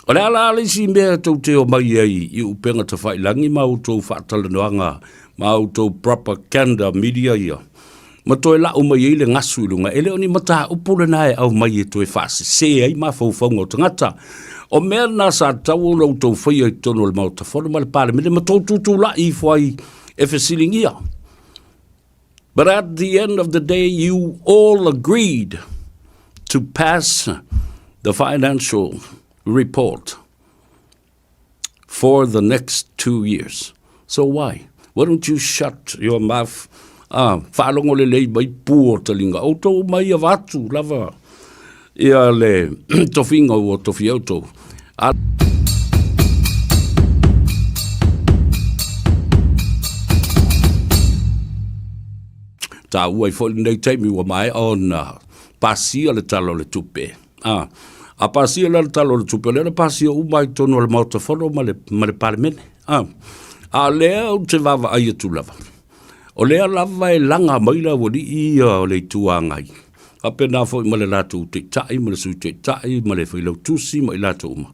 O le a la le isi mea tou te omai ai i upega tafailagi ma outou faatalanoaga ma outou propaganda media ia, ma toe lau mai ai le gasu i luga, e le o ni mataupu lena e aumai e toe faasese ai mafaufauga o tagata. O mea na sa tatau ona outou faia i totonu o le Maota Fono ma le Palemene ma tou tutulai ifo ai e fesiligia. But at the end of the day you all agreed to pass the financial report for the next 2 years. So why? Why don't you shut your mouth? Ah, faalogo lelei mai pu o talinga. Outou mai avatu lava ia le tofiga ua tofia outou. A taua ai foi lenei taimi ua maea ona pasia le Tala o le Tupe. A, a pasia la le Tala o le Tupe, o lea na pasia uma ai i totonu o le Maota Fono ma le, ma le Palemene. A, a o lea ou te vaavaai atu lava, o lea lava e laga mai le aualii ia o le Itu Agai, faapena foi ma le latou Taitai ma le Sui Taitai ma le Failautusi ma i latou uma,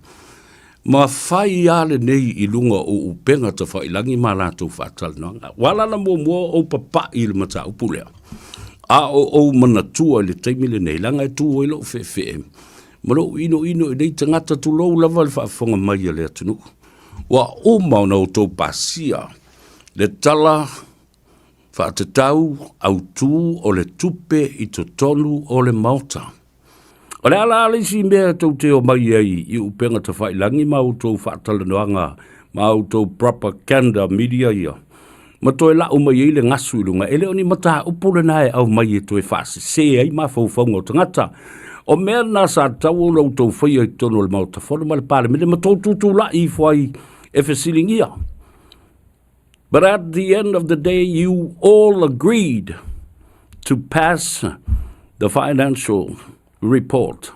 ma fai lava lenei i luga o upega tafailagi ma latou faatalanoaga. Ua ala la muamua ou papai i le mataupu lea, a o ou manatua i le taimi lenei, leaga e tu ai lou feefee ma lou inoino i nei tagata, tulou lava le faafofoga mai a le atunuu. Ua uma ona outou pasia le Tala Faatatau Autu o le Tupe i totonu o le Maota. O le a la le isi mea tou te omai ai i upega tafailagi ma outou faatalanoaga ma outou propaganda media ia, ma toe lau mai ai le gasu i luga, e le o ni mataupu lena e aumai e toe faasese ai mafaufauga o tagata. O mea na sa tatau ona outou faia i totonu o le Maota Fono ma le Palemene ma tou tutulai ifo ai e fesiligia. But at the end of the day you all agreed to pass the financial report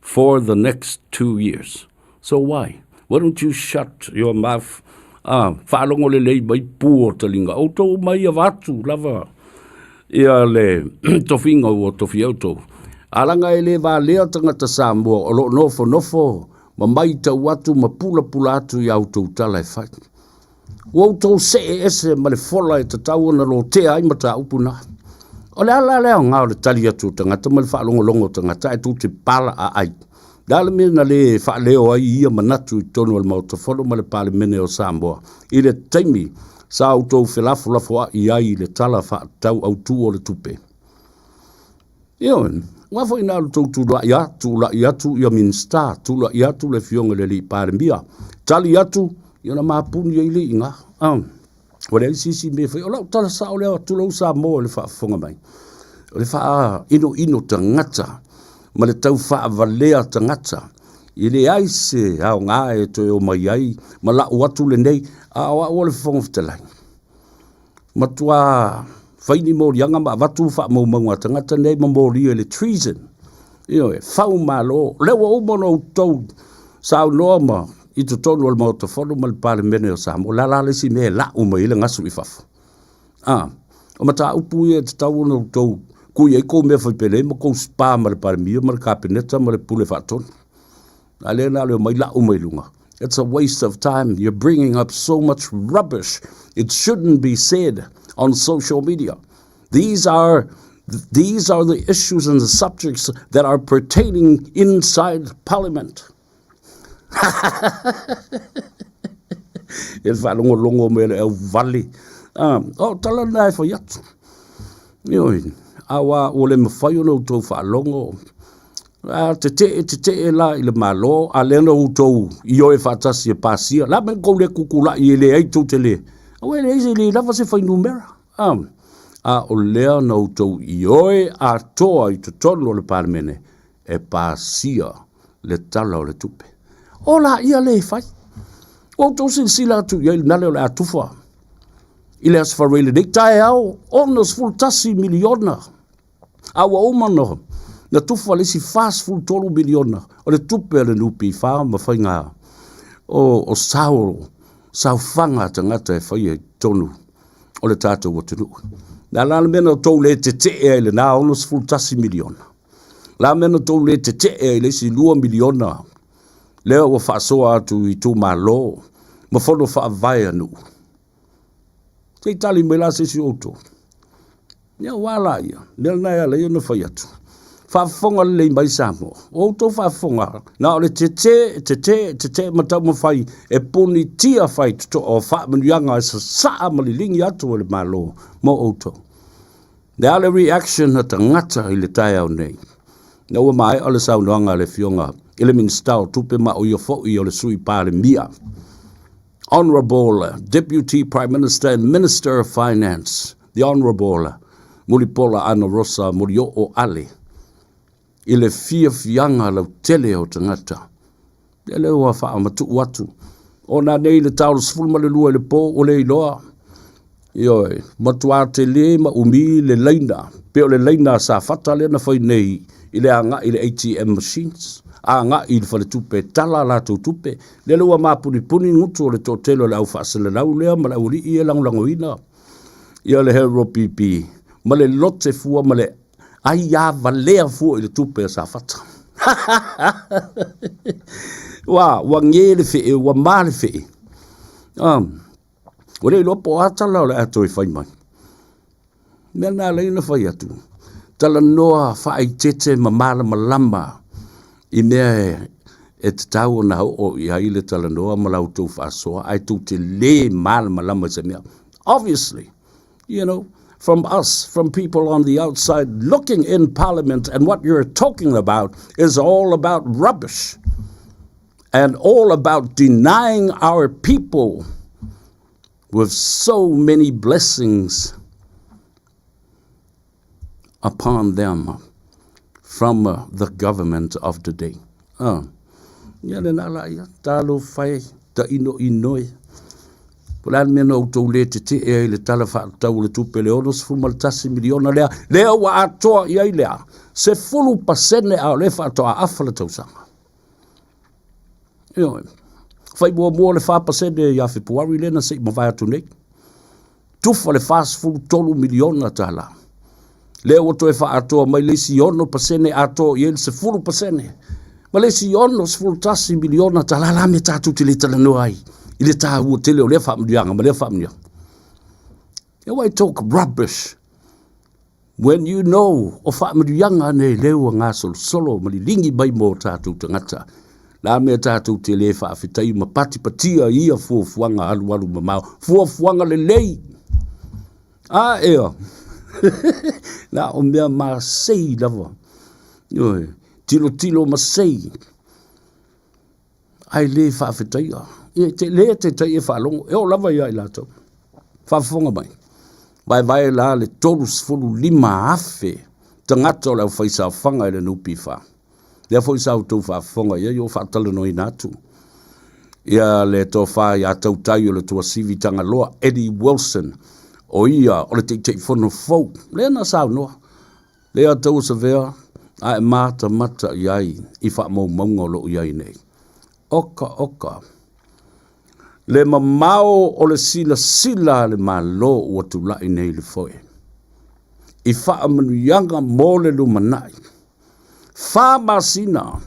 for the next 2 years. So why? Why don't you shut your mouth? Ah, faalogo lelei mai pu o talinga. Outou mai avatu lava ia le tofiga ua tofia outou. A laga e le valea tagata Samoa o lo o nofonofo ma maitau atu ma pulapula atu i a outou tala e fai. Ua outou see ese ma le fola e tatau ona lotea ai mataupu na. O le a la le aoga o le tali atu o tagata ma le faalogologo o tagata ae tou te pala aai? Le a le mea na le faaleo ai ia manatu i totonu o le Maota Fono ma le Palemene o Samoa i le taimi sa outou felafolafoai ai i le Tala Faatatau Autu o le Tupe? Ioe, aua foi na o le tou tulai atu, tulai atu ia Minisita, tulai atu le Afioga i le Alii Palemia, tali atu, ia ona mapuni ai lea i ina. Ah, ua leai se isi mea e fai. O lau tala sao lea, tulou Samoa i le faafofoga mai. O le faainoino tagata ma le tau faavalea tagata. E leai se aoga e toe omai ai ma lau atu lenei, a o au o le Fofoga Fetalai. Matua fai ni moliaga ma avatu faamaumauga a tagata nei ma molia i le treason. Ioe, fau malo. O lea ua uma ona outou saunoa ma i totonu o le Maota Fono ma le Palemene o Samoa. O le a la le isi mea e lau mai ai le gasu i fafo? A, o mataupu ia e tatau ona outou kui ai kou mea faipelei ma kou spa ma le Palemia ma le Kapeneta ma le Pule Faatonu. A lea na o le omai lau mai luga. It's a waste of time. You're bringing up so much rubbish. It shouldn't be said on social media. These are the issues and the subjects that are pertaining inside Parliament. E faalogologo mai le auvale. Ah, o tala na e fai atu. Ioe, aua ua le mafai ona outou faalogo. A tetee, tetee la i le Malo, a lea na outou ioe faatasi e pasia. La me kou le kukula'i e leai tou te le. Aua e leai se le lava se fuainumera. A, a o lea na outou ioe atoa i totonu o le Palemene e pasia le Tala o le Tupe. O la ia le fai. Ua outou silasila atu i ai le nale o le a tufa i le Aso Faraile lenei taeao, $61 miliona. A ua uma ona na tufa le isi $43 miliona o le tupe a le NPF ma faiga o sao saofaga a tagata e faia i totonu o le tatou atunuu. Le a la le mea na outou le tetee ai i lena $61 miliona? Le a le mea na outou le tetee ai i le isi $2 miliona? Lea ua faasoa atu i itumalo ma fono faavae a nuu. Se i tali mai la se isi o outou. Ia ua a laia, mea lena e ala ai ona fai atu. Faafofoga lelei mai Samoa. O outou faafofoga, na o le tete, tete, tete ma taumafai e punitia faitotoa o faamanuiaga e sasaa ma liligi atu e le Malo mo outou. Le a le reaction a tagata i le taeao nei? Na ua maea le saunoaga a le Afioga i le Minisita o Tupe ma o ia foi o le Sui Palemia. Honourable Deputy Prime Minister and Minister of Finance, the Honourable Mulipola Anarosa Molioo Ale, i le fiafiaga lautele o tagata. Ia lea ua faamatuu atu. Ona nei le ta o le 12 i le po ua le iloa. Ioe, matua tele ma umi le laina, pei o le laina a Safata lea na fai nei i le agai i le ATM machines, agai i le faletupe e tala a latou tupe. Lea la ua mapunipuni gutu o le toatele o le au faaselelau lea ma le aualii ia e lagolagoina ia le HRPP ma le lote fua ma le aia valea fua i le tupe a Safata. Ua, ua ge le fee, ua ma le fee. Ua le iloa po o a tala o le a toe fai mai. Mea na ala ai ona fai atu, talanoa faaeteete ma malamalama i mea e tatau ona oo i ai le talanoa ma la outou faasoa, ae tou te le malamalama i se mea. Obviously, you know, from us, from people on the outside looking in Parliament and what you're talking about is all about rubbish and all about denying our people with so many blessings upon them from the government of the day. Ah, ia lena la ia, talofa e, tainoinoi. Po o le a le mea na outou le tetee ai i le Tala Faatatau o le Tupe i le $61 miliona lea, lea ua atoa i ai le a? 10% a o lea faatoa afa le tausaga. Ioe. Fai muamua le 4% ia Fepuari lea na se i mavae atu nei. Tufa le $43 miliona tala. Lea ua toe faaatoa mai le isi 6% atoa i ai le 10%. Ma le isi $61 miliona tala la mea tatou te le talanoa ai i le taua tele o lea faamanuiaga ma lea faamanuiaga. Why talk rubbish when you know o faamanuiaga nei lea ua gasolosolo ma liligi mai mo tatou tagata? La mea tatou te le faafetai ma patipatia i ia fuafuaga alualu mamao, fuafuaga lelei. A ea, na o mea masei lava. Ioe, tilotilo masei. Ae le faafetaia. Ia, te le taitai e faalogo, e oo lava ia i latou. Faafofoga mai, vaevae la le 35,000 tagata o le aufaisaofaga i le NPF. Lea foi sa outou faafofoga i ai o faatalanoaina atu ia le tofa ia Tautai o le Tuasivi Tagaloa, Eddie Wilson, o ia o le Taitaifono fou, lea na saunoa, lea tauasavea a e matamata i ai i faamaumauga o lo o i ai nei. Oka, oka. Le mamao o le silasila a le Malo ua tulai nei i le foe, i faamanuiaga mo le lumanai. Fa masina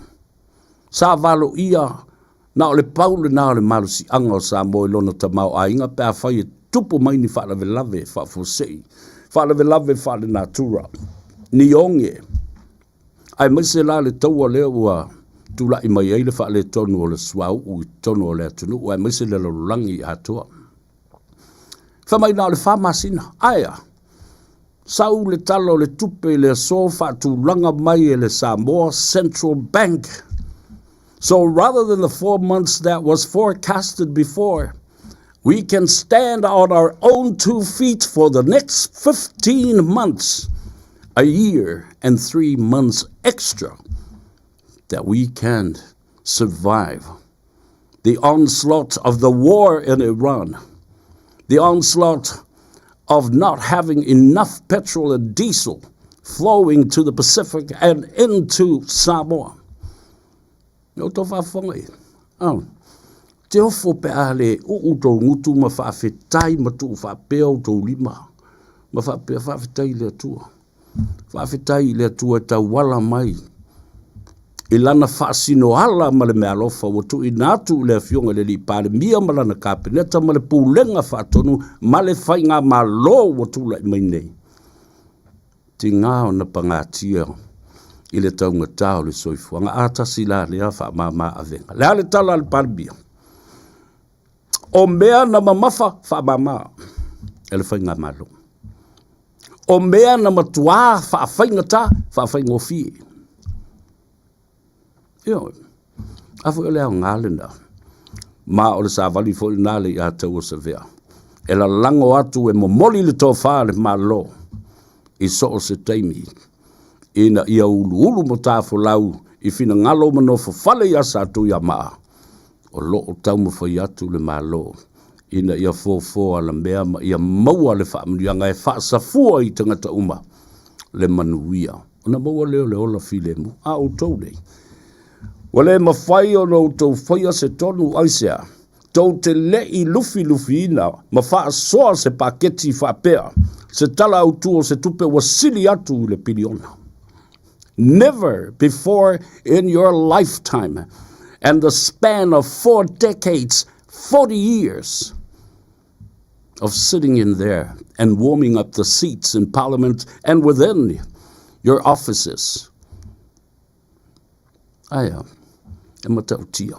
sa valoia na o le pau lena o le malosiaga o Samoa i lona tamaoaiga pe afai e tupu mai ni faalavelave faafuasei, faalavelave faalenatura, ni oge, aemaise la le taua lea ua tulai mai ai le faaletonu o le suauu i totonu o le atunuu, aemaise le lalolagi atoa. Fai mai na o le fa masina, ae a? Sau le Tala o le Tupe i le aso faatulaga mai e le Samoa Central Bank. So rather than the 4 months that was forecasted before, we can stand on our own 2 feet for the next 15 months, a year and 3 months extra that we can survive the onslaught of the war in Iran, the onslaught of not having enough petrol and diesel flowing to the Pacific and into Samoa. No tō faafofoga ia. Oh. Te ofo pe a le uu tō ngutu ma faafetai ma tuu faapea o tō lima. Ma faapea faafetai i le Atua. Faafetai i le Atua e tauala mai. i lana faasinoala ma le meaalofa ua tuuina atu i le Afioga i le Alii Palemia ma lana Kapeneta ma le Pulega Faatonu ma le Faigamalo ua tulai mai nei, tiga ona pagatia i le taugata o le soifuaga. A tasi la lea faamama avega. Le a le tala a le Palemia? O mea na mamafa faamama e le Faigamalo. O mea na matuā faafaigata, faafaigofie. Ioe. A foi o le aoga lena. Ma o le savali foi lena le ia taua savea. E lalago atu e momoli le tofa a le Malo i so o se taimi ina ia uluulu matafolau i finagalo ma nofofale ia Satuiamaa o lo o taumafai atu le Malo ina ia fofo alamea ma ia maua le faamanuiaga e faasafua i tagata uma le manuia ona maua lea o le ola filemu. A outou nei, ua le mafai ona outou faia se tonu aisea tou te le i lufilufiina ma faasoa se paketi faapea se tala autu o se tupe ua sili atu i le piliona. Never before in your lifetime and the span of four decades, 40 years of sitting in there and warming up the seats in Parliament and within your offices. Aia, e matautia.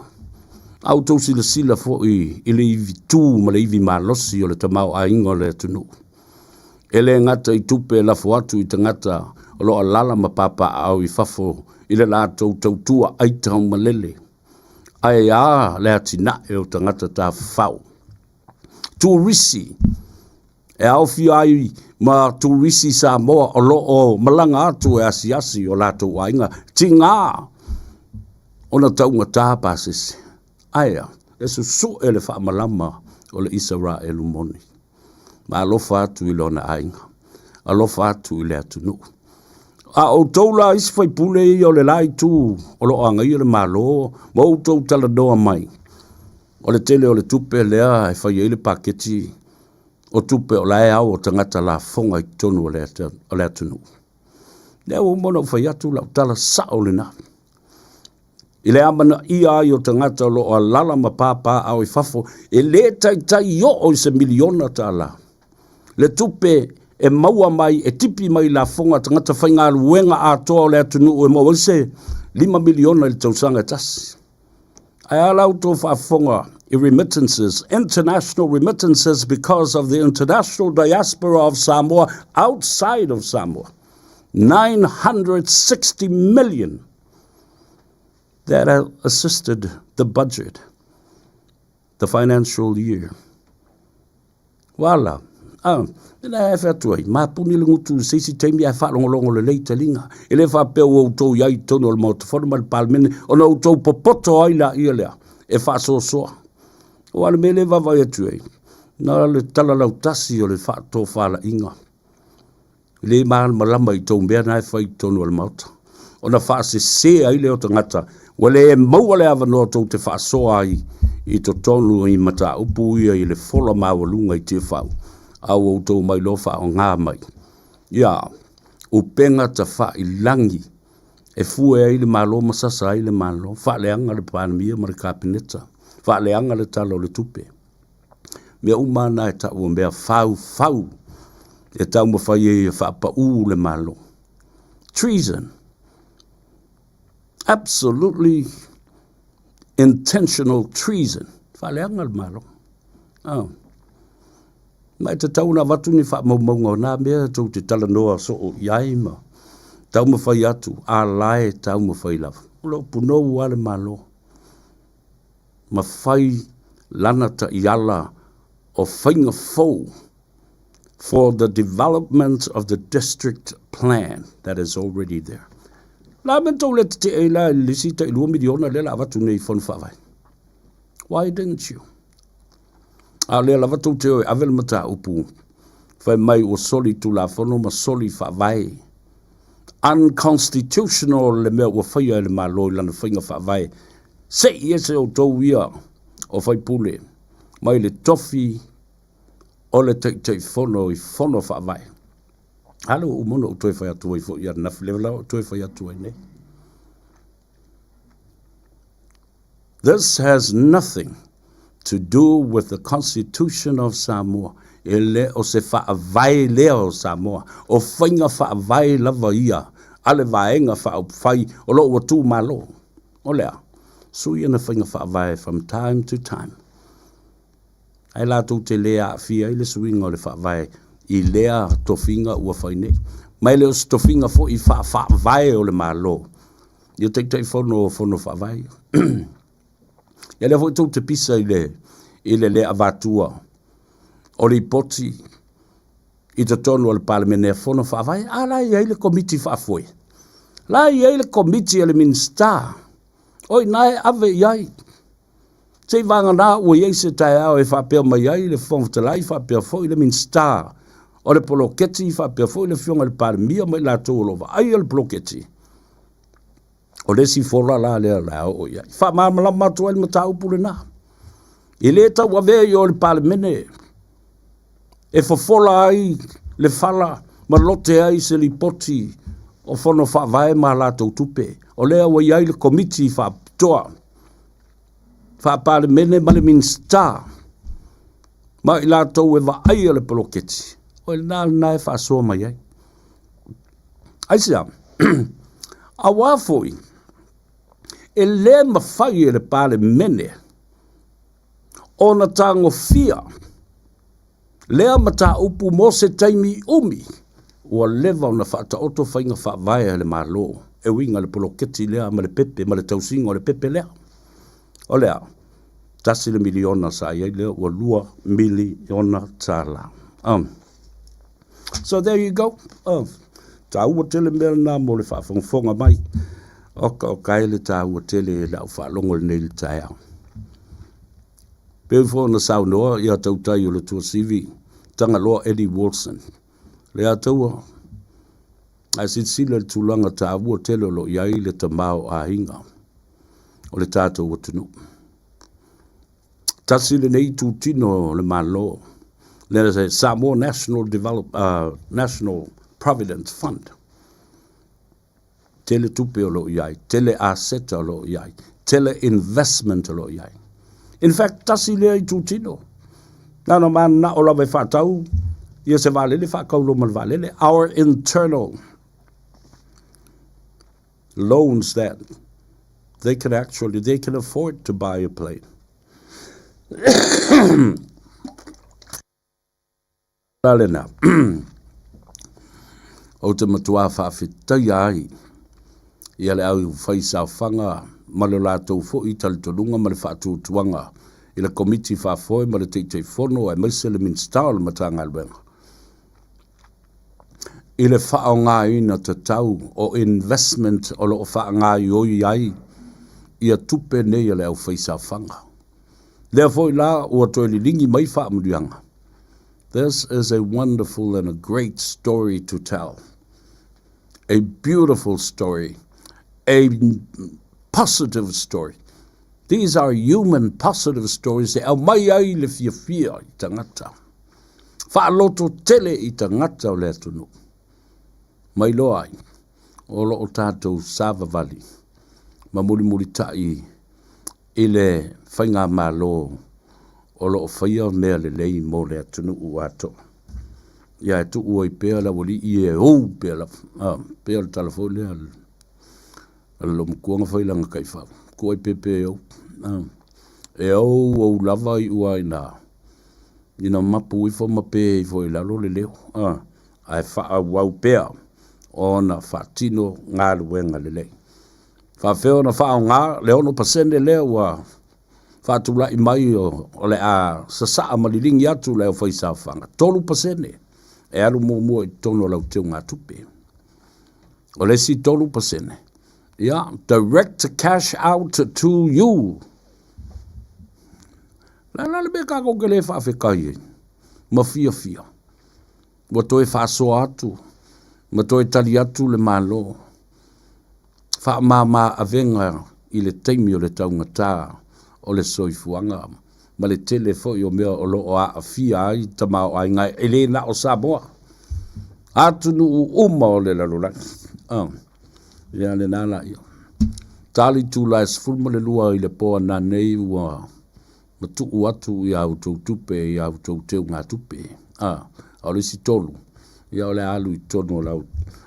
A outou silasila foi i le ivi tū ma le ivi malosi o le tamaoaiga o le atunuu. E le gata i tupe e lafo atu i tagata o lo o alaala ma papaaao i fafo i le latou tautua aitaumalele, ae a le atinae o tagata tafafao. Turisi e aofia ai ma turisi Samoa o lo o malaga atu e asiasi i o latou aiga, tiga ona taugata pasese. Ae a? E susue le faamalama o le Isaraelu moni. Ma alofa atu i lona aiga, alofa atu i le atunuu. A outou la isi faipule ia o le la itu o lo o agaia le Malo ma outou talanoa mai, o le tele o le tupe lea e fai ai le paketi o tupe o la e ao o tagata lafoga i totonu o le atunuu. Lea ua uma ona ou fai atu lau tala sao lena. I le amanaia ai o tagata o lo o alala ma papaaao i fafo, e le taitai oo i se miliona tala. Le tupe e maua mai, e tipi mai i lafoga a tagata faigaluega atoa o le atunuu e maua ai se $5 miliona i le tausaga e tasi. Ae a la outou faafofoga i remittances, international remittances because of the international diaspora of Samoa outside of Samoa. 960 million that assisted the budget, the financial year. Ua ala, a, mea e fai atu ai, mapuni le gutu i se isi taimi ae faalogologo lelei taliga. E le faapea ua outou i ai i totonu o le Maota Fono ma le Palemene ona outou popoto ai laia lea e faasoasoa. Aua o le mea lea e vaavaai atu ai, na o le tala lautasi o le faatofalaiga. E le malamalama i tou mea na e fai i totonu o le Maota. Ona faasese ai lea o tagata, ua le maua le avanoa tou te faasoa ai i totonu i mataupu ia i le fola maualuga i Tiafau, a ua outou mai loa faaaoga mai. Ia, upega tafailagi e fue ai le Malo ma sasa ai le Malo, faaleaga le Palemia ma le Kapeneta, faaleaga le Tala o le Tupe. Mea uma na e tau o mea faufau e taumafai ai e faapaū le Malo. Treason. Absolutely intentional treason. Faaleaga le Malo. Oh. Ma e tatau ona avatu ni faamaumauga o nā mea tou te talanoa soo i ai ma taumafai atu, a la e taumafai lava. O lo o punou lava le Malo ma fai lana taiala o faiga fou for the development of the district plan that is already there. La me tou le tetee ai la i le isi tai $2 miliona lea la avatu nei i Fono Faavae. Why didn't you? A o lea lava tou te o e ave le mataupu fai mai ua soli tulafono ma soli faavae. Unconstitutional le mea ua faia e le Malo i lana faiga faavae. Se i ese outou ia o faipule mai le tofi o le Taitaifono i Fono Faavae. A lea ua uma ona ou toe fai atu ai foi ananafi, lea la ua toe fai atu ai nei. This has nothing to do with the Constitution of Samoa. E le o se faavae lea o Samoa. O faiga faavae lava ia a le Vaega Faaupufai o lo o ua tu malo. O le a? Sui ana faiga faavae from time to time. Ae latou te le aafia ai le suiga o le faavae i lea tofiga ua fai nei. Ma e le o se tofiga foi faa-faavae o le Malo ia Taitaifono o Fono Faavae ia. Ia lea foi tou te pisa i le, i le le avatua o lipoti i totonu o le Palemene a Fono Faavae, a la e i ai le Komiti Faafoe, la e i ai le Komiti a le Minisita, o i ina e ave i ai. Se i vagana ua i ai se taeao e faapea mai ai le Fofoga Fetalai faapea foi le Minisita o le poloketi faapea foi le Afioga i le Palemia ma i latou o lo o vaaia le poloketi. O le isi fola la lea o le a oo i ai. Faamalamalama atu ai le mataupu lena. E le tauavea i o i le Palemene e fofola ai le fala ma lote ai se lipoti o Fono Faavae ma latou tupe. O lea ua i ai le Komiti Faapitoa Faa-Palemene ma le Minisita ma i latou e vaaia le poloketi, o i lena lena e faasoa mai ai. Aisea? Auā foi, e lē mafai e le Palemene ona tagofia lea mataupu mo se taimi umi ua leva ona faataoto faiga faavae a le Malo e uiga i le poloketi lea ma le pepe ma le tausiga o le pepe lea. O le a? $1 miliona sa i ai lea ua $2 miliona. So there you go. Oh, taua tele mea lena mo le faafogafoga mai. Oka oka e le taua tele i lau faalogo lenei le taeao. Pei foi ona saunoa ia tautai o le Tuasivi, Tagaloa Eddie Wilson. Le ataua, ae silasila i le tulaga taua tele o lo o i ai le tamaoaiga o le tatou atunuu. Tasi lenei itutino o le Malo, lea se Samoa National Develop, National Provident Fund. Tele tupe o lo o i ai, tele aseta o lo o i ai, tele investment o lo o i ai. In fact, tasi lea itutino. Na ona mananao lava e faatau ia se vaalele, faatau loa ma le vaalele. Our internal loans that they can actually, they can afford to buy a plane. La lena, ou te matuā faafetaia ai ia le au faisaofaga ma lo latou foi talitonuga ma le faatuatuaga i le Komiti Faafoe ma le Taitaifono aemaise le Minisita o le Matagaluega i le faaaogaina tatau o investment o lo o faagaoioi ai ia tupe nei a le aufaisaofaga. Lea foi la ua toe liligi mai faamanuiaga. This is a wonderful and a great story to tell. A beautiful story. A positive story. These are human positive stories e aumai ai le fiafia i tagata. Faaloto tele i tagata o le atunuu. Mai loa ai, o lo o tatou savavali ma mulimulitai i le faigamalo o lo o faia mea lelei mo le atunuu atoa. Ia e tuu ai pea le aualii e ou pea lava. Ah, pea le tala foi lea a le loomatua na fai lana taifau. Tuu ai pea pea e ou. Ah, e ou ou lava i ua ina ina mapu ifo ma pe ifo i lalo le leo. Ah, ae faaauau pea ona faatino galuega lelei. Faafefea ona faaaoga le 6% lea ua faatulai mai o le a sasaa ma liligi atu le aufaisaofaga? 3% e alu muamua i totonu o lau teugatupe. O le isi 3%, ia, direct cash out to you. La la le mea tatou te le faafetai ai ma fiafia. Ua toe faasoa atu ma toe tali atu le Malo faamama avega i le taimi o le taugata o le soifuaga ma le tele foi o mea o lo o aafia ai tamaoaiga e le na o Samoa, atunuu uma o le lalolagi. Ia lena la ia. Ta le itula e 12 i le po ananei ua matuu atu i a outou tupe i a outou teugatupe. A, a o le isi tolu, ia o le a alu i totonu o lau,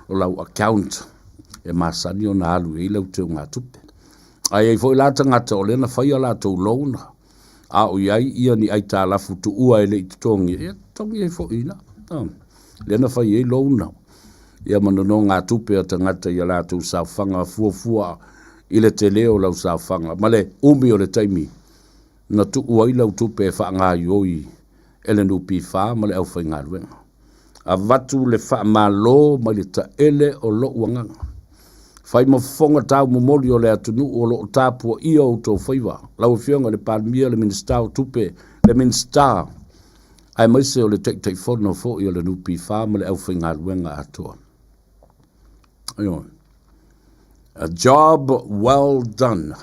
o lau account e masani ona alu i ai lau teugatupe. A i ai foi la tagata o lea na fai a latou loan, a o i ai ia ni aitalafu tuua e le i totogia, ia totogi ai foi i ina. Lea na fai ai loan, ia ma nonogatupe a tagata i a latou saofaga fuafua i le tele o lau saofaga ma le umi o le taimi na tuu ai lau tupe e faagaioi e le NPF ma le aufaigaluega. Avatu le faamalo mai le taele o lou agaga. Fai ma fofoga taumomoli o le atunuu o lo o tapuaia outou faiva, lau Afioga i le Palemia, le Minisita o Tupe, le Minisita aemaise o le Taitaifono foi o le NPF ma le aufaigaluega atoa. Ioe. A job well done.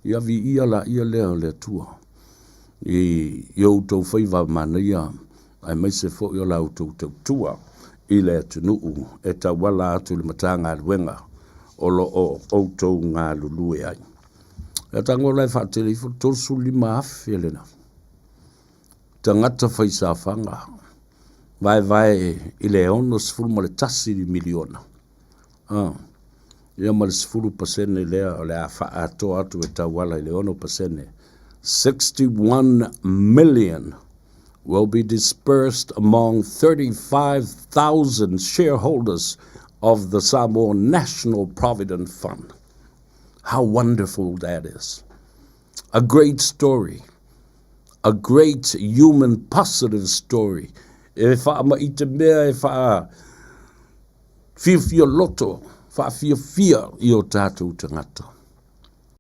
Ia viia laia lea o le Atua i outou faiva manaia aemaise foi o la outou tautua i le atunuu e tauala atu i le Matagaluega o lo o outou galulue ai. Ia tago la e faatele ifo 35,000 lena tagata faisaofaga vaevae i le 61 miliona. Ia ma le 10% lea o le a faaatoa atu e tauala i le 6%. 61 million will be dispersed among 35,000 shareholders of the Samoa National Provident Fund. How wonderful that is. A great story. A great human positive story. E whaama i te mea e wha fiafia loto, whaafiafia i o tātou tangata.